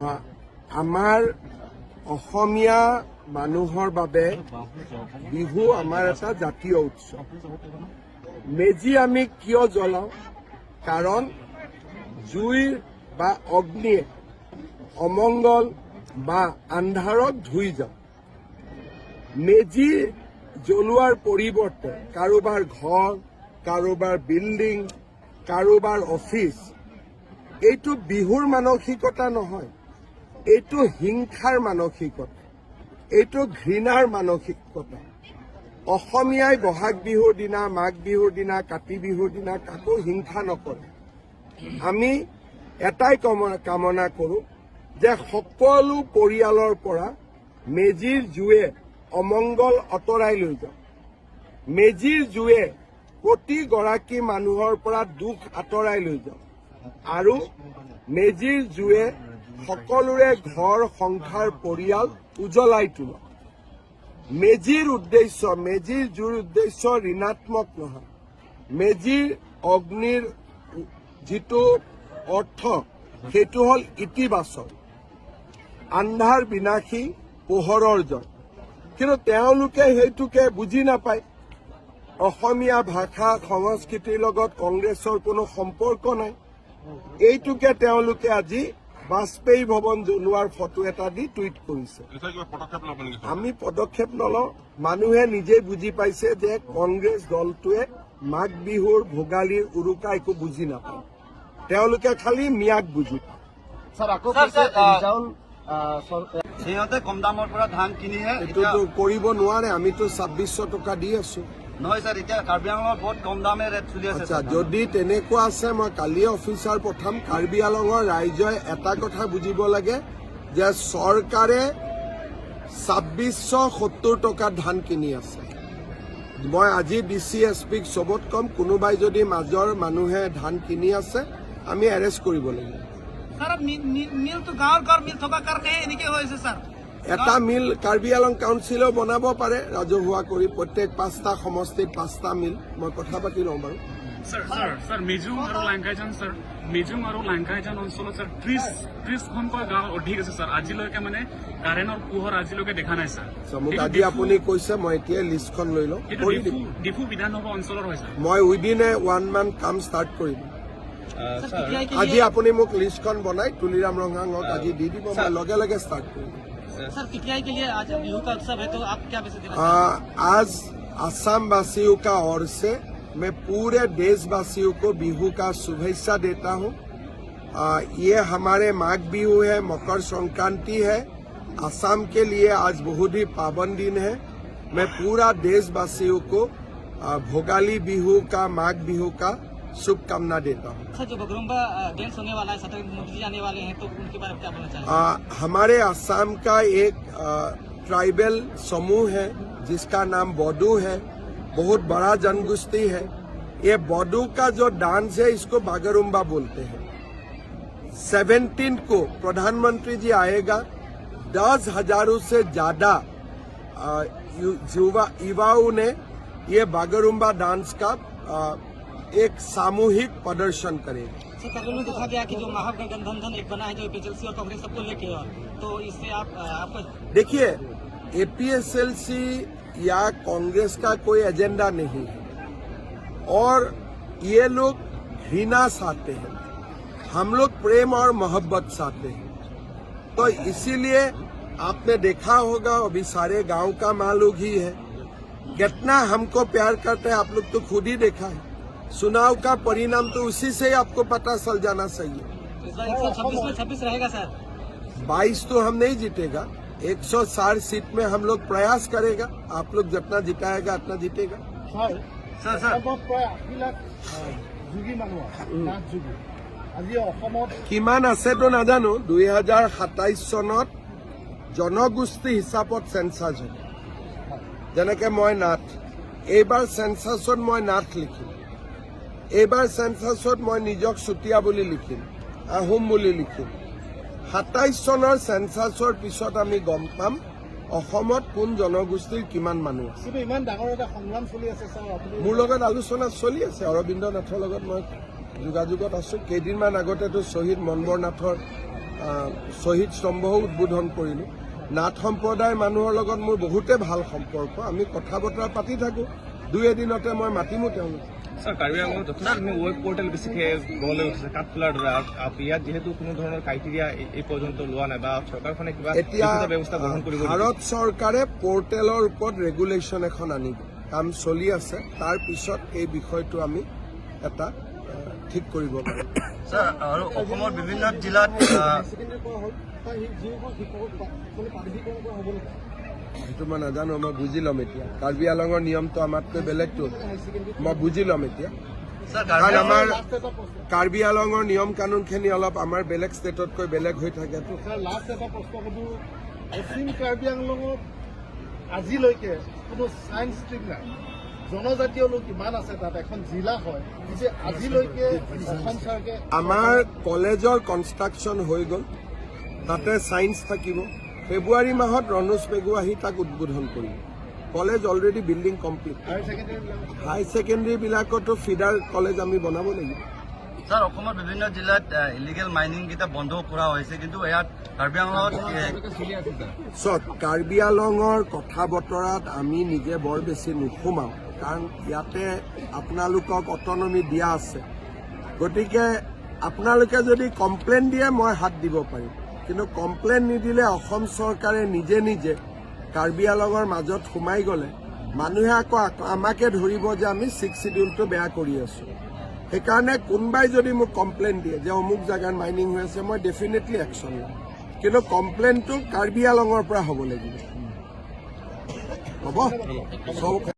আমাৰ অসমীয়া মানুহৰ বাবে বিহু আমাৰ এটা জাতীয় উৎসৱ। মেজি আমি কিয় জ্বলাওঁ? কাৰণ জুইৰ বা অগ্নিয়ে অমংগল বা আন্ধাৰক ধুই যায়। মেজি জ্বলোৱাৰ পৰিৱৰ্তে কাৰোবাৰ ঘৰ, কাৰোবাৰ বিল্ডিং, কাৰোবাৰ অফিচ, এইটো বিহুৰ মানসিকতা নহয়। এইটো হিংসাৰ মানসিকতা, এইটো ঘৃণাৰ মানসিকতা। অসমীয়াই বহাগ বিহুৰ দিনা, মাঘ বিহুৰ দিনা, কাতি বিহুৰ দিনা কাকো হিংসা নকৰে। আমি এটাই কামনা কৰোঁ যে সকলো পৰিয়ালৰ পৰা মেজিৰ জুয়ে অমংগল আঁতৰাই লৈ যাওক, মেজিৰ জুয়ে প্ৰতিগৰাকী মানুহৰ পৰা দুখ আঁতৰাই লৈ যাওক আৰু মেজিৰ জুয়ে সকলোৰে ঘৰ, সংসাৰ, পৰিয়াল উজ্বলাই তোলক। মেজিৰ উদ্দেশ্য, মেজিৰ জুইৰ উদ্দেশ্য ঋণাত্মক নহয়। মেজিৰ অগ্নিৰ যিটো অৰ্থ, সেইটো হ'ল ইতিবাচক, আন্ধাৰ বিনাশী পোহৰৰ জয়। কিন্তু তেওঁলোকে সেইটোকে বুজি নাপায়। অসমীয়া ভাষা সংস্কৃতিৰ লগত কংগ্ৰেছৰ কোনো সম্পৰ্ক নাই। এইটোকে তেওঁলোকে আজি বাজপেয়ী ভৱন জ্বলোৱাৰ ফটো এটা দি টুইট কৰিছে। নিশ্চয় কিবা পদক্ষেপ ল'ব নেকি? আমি পদক্ষেপ নলওঁ। মানুহে নিজে বুজি পাইছে যে কংগ্ৰেছ দলটোৱে মাঘ বিহুৰ, ভোগালীৰ, উৰুকা একো বুজি নাপায়। তেওঁলোকে খালি মিয়াক বুজি পায়। স্যাৰ, আকৌ স্যাৰ, কৈছে স্যাৰ, ৰিজাউল সিহঁতে কম দামৰ পৰা ধান কিনিহে এতিয়া এইটোতো কৰিব নোৱাৰে। আমিতো 2600 টকা দি আছো। নহয় ছাৰ, এতিয়া কাৰ্বি আংলঙত বহুত কম দামে ৰেট চলি আছে। আচ্ছা, ছাৰ। যদি তেনেকুৱা আছে, মই কালিয়ে অফিচাৰ পঠাম। কাৰ্বি আলঙৰ ৰাইজে এটা কথা বুজিব লাগে যে চৰকাৰে 2670 টকাত ধান কিনি আছে। মই আজি ডি চি, এছ পিক চবত ক'ম, কোনোবাই যদি মাজৰ মানুহে ধান কিনি আছে, আমি এৰেষ্ট কৰিব লাগিব। ছাৰ, মিলটো গাঁৱৰ গাঁৱৰ মিল থকাৰ কাৰণেহে এনেকে হৈ আছে, ছাৰ। এটা মিল কাৰ্বি আলং কাউন্সিলেও বনাব পাৰে ৰাজহুৱা কৰি, প্ৰত্যেক পাঁচটা সমষ্টিত পাঁচটা মিল। মই কথা পাতি লওঁ বাৰু। স্যাৰ, স্যাৰ, স্যাৰ, মিজুং আৰু লাংকাইজান, স্যাৰ, মিজুং আৰু লাংকাইজান অঞ্চলত স্যাৰ 30খনকৈ গাঁও অধিক আছে স্যাৰ। আজিলৈকে মানে কাৰেণ্টৰ পোহৰ আজিলৈকে দেখা নাই স্যাৰ। আচ্ছা, মোক এইটো আজি আপুনি কৈছে, মই এতিয়াই লিষ্টখন লৈ লওঁ, এইটো কৰি দিম। ডিফু বিধানসভা অঞ্চলৰ হয় স্যাৰ। মই উইদিন এ ওৱান মান্থ কাম ষ্টাৰ্ট কৰিম। ছাৰ, PTI के আজি लिए আপুনি মোক লিষ্টখন বনাই তুলিৰাম ৰংহাঙক আজি দি দিব, মই লগে লগে ষ্টাৰ্ট কৰিম। सर, पीटीआई के लिए आज बिहू का उत्सव है, तो आप क्या मैसेज देना? आज असम वासियों का ओर से मैं पूरे देशवासियों को बिहू का शुभेच्छा देता हूँ। ये हमारे माघ बिहू है, मकर संक्रांति है। असम के लिए आज बहुत ही पावन दिन है। मैं पूरा देशवासियों को भोगाली बिहू का, माघ बिहू का शुभकामना देता हूँ। सर, जो बगरुम्बा डांस होने वाला है, 17 मोदी जी आने वाले हैं, तो उनके बारे में क्या बोलना चाहेंगे? हमारे असम का एक ट्राइबल समूह है जिसका नाम बोडो है। बहुत बड़ा जनगोष्ठी है। ये बोडो का जो डांस है, इसको बागरुम्बा बोलते हैं। 17 को प्रधानमंत्री जी आएगा। 10 हजारों से ज्यादा युवा युवाओं ने ये बागरुम्बा डांस का एक सामूहिक प्रदर्शन करेगा। सर, कार्बी में देखा गया कि जो महागठबंधन एक बना है, जो एपीएसएलसी और कांग्रेस सबको लेके, तो इससे आप आपका देखिए, एपीएसएलसी या कांग्रेस का कोई एजेंडा नहीं है और ये लोग घृणा चाहते हैं। हम लोग प्रेम और मोहब्बत चाहते हैं। तो इसीलिए आपने देखा होगा, अभी सारे गांव का मालूम ही है। कितना हमको प्यार करते हैं, आप लोग तो खुद ही देखा है। चुनाव का परिणाम तो उसी से ही आपको पता चल जाना चाहिए। इस बार 126 में 26 रहेगा, सर? 22 तो हम नहीं जीतेगा। 160 सीट में हम लोग प्रयास करेगा। आप लोग जितना जिताएगा, उतना जीतेगा। Sir. Sir, sir. অসমত প্ৰায় 80 লাখ যোগী মানুহ আছে, নাথ যোগী। আজি অসমত কিমান আছেতো নাজানো। 2027 চনত জনগোষ্ঠী হিচাপত চেঞ্চাছ হ'ব। যেনেকে মই নাথ, এইবাৰ চেঞ্চাছত মই নাথ লিখিম। এইবাৰ চেঞ্চাছত মই নিজক চুতীয়া বুলি লিখিম, আহোম বুলি লিখিম। 27 চনৰ চেঞ্চাছৰ পিছত আমি গম পাম অসমত কোন জনগোষ্ঠীৰ কিমান মানুহ আছে। কিন্তু ইমান ডাঙৰ এটা সংগ্ৰাম চলি আছে, ছাৰ, আপুনি মোৰ লগত আলোচনা চলি আছে। অৰবিন্দ নাথৰ লগত মই যোগাযোগত আছো। কেইদিনমান আগতেতো শ্বহীদ মনবৰ নাথৰ শ্বহীদ স্তম্ভও উদ্বোধন কৰিলোঁ। নাথ সম্প্ৰদায়ৰ মানুহৰ লগত মোৰ বহুতে ভাল সম্পৰ্ক। আমি কথা বতৰা পাতি থাকোঁ। দুই এদিনতে মই মাতিমো তেওঁলোক। ছাৰ, কাৰ্বি আংলঙত যথেষ্টখিনি ৱেব পৰ্টেল বেছিকে গঢ় লৈ উঠিছে কাঠফুলাৰ দৰে। আৰু ইয়াত যিহেতু কোনো ধৰণৰ ক্ৰাইটেৰিয়া এই পৰ্যন্ত লোৱা নাই বা চৰকাৰখনে কিবা এতিয়া লিখিত ব্যৱস্থা গ্ৰহণ কৰিব নেকি? ভাৰত চৰকাৰে পৰ্টেলৰ ওপৰত ৰেগুলেশ্যন এখন আনিব, কাম চলি আছে। তাৰ পিছত এই বিষয়টো আমি এটা ঠিক কৰিব পাৰিম। ছাৰ, আৰু অসমৰ বিভিন্ন জিলাত ছেকেণ্ডেৰী কৰা হ'ল, তাৰ যিসকল শিক্ষকক মানে প্ৰাদেশিকৰণ কৰা হ'ব নেকি? সেইটো মই নাজানো, মই বুজি ল'ম এতিয়া। কাৰ্বি আলঙৰ নিয়মটো আমাতকৈ বেলেগটো। হাই ছেকেণ্ডেৰী মই বুজি ল'ম এতিয়া। ছাৰ, কাৰণ কাৰ্বি আমাৰ লাষ্ট এটা প্ৰশ্ন। কাৰ্বি আলঙৰ নিয়ম কানুনখিনি অলপ আমাৰ বেলেগ ষ্টেটতকৈ বেলেগ হৈ থাকেতো। ছাৰ, লাষ্ট এটা প্ৰশ্ন সুধো। পশ্চিম কাৰ্বি আংলঙত আজিলৈকে কোনো ছায়েন্স ষ্ট্ৰীম নাই। জনজাতীয় লোক ইমান আছে তাত, এখন জিলা হয়। পিছে আজিলৈকে অসম চৰকাৰে আমাৰ কলেজৰ কনষ্ট্ৰাকশ্যন হৈ গ'ল, তাতে ছায়েন্স থাকিব। ফেব্ৰুৱাৰী মাহত ৰণোজ পেগু আহি তাক উদ্বোধন কৰিব। College already building complete. Higher secondary? হাই ছেকেণ্ডেৰীবিলাকতো ফিডাৰ কলেজ আমি বনাব লাগিব। ছাৰ, অসমৰ বিভিন্ন জিলাত ইলিগেল মাইনিং কেইটা বন্ধ কৰা হৈছে, কিন্তু ইয়াত কাৰ্বি আংলঙত চাওক, কাৰ্বি আলঙৰ কথা বতৰাত আমি নিজে বৰ বেছি নোসোমাওঁ, কাৰণ ইয়াতে আপোনালোকক অটনমি দিয়া আছে। গতিকে আপোনালোকে যদি কমপ্লেইন দিয়ে, মই হাত দিব পাৰিম। কিন্তু কমপ্লেইন নিদিলে অসম চৰকাৰে নিজে নিজে কাৰ্বি আলঙৰ মাজত সোমাই গ'লে মানুহে আকৌ আমাকে ধৰিব যে আমি ছিক্স চিডিউলটো বেয়া কৰি আছো। সেইকাৰণে কোনোবাই যদি মোক কমপ্লেইন দিয়ে যে অমুক জেগাত মাইনিং হৈ আছে, মই ডেফিনেটলি একশ্যন ল'ম। কিন্তু কমপ্লেইনটো কাৰ্বি আলঙৰ পৰা হ'ব লাগিব। হ'ব চব।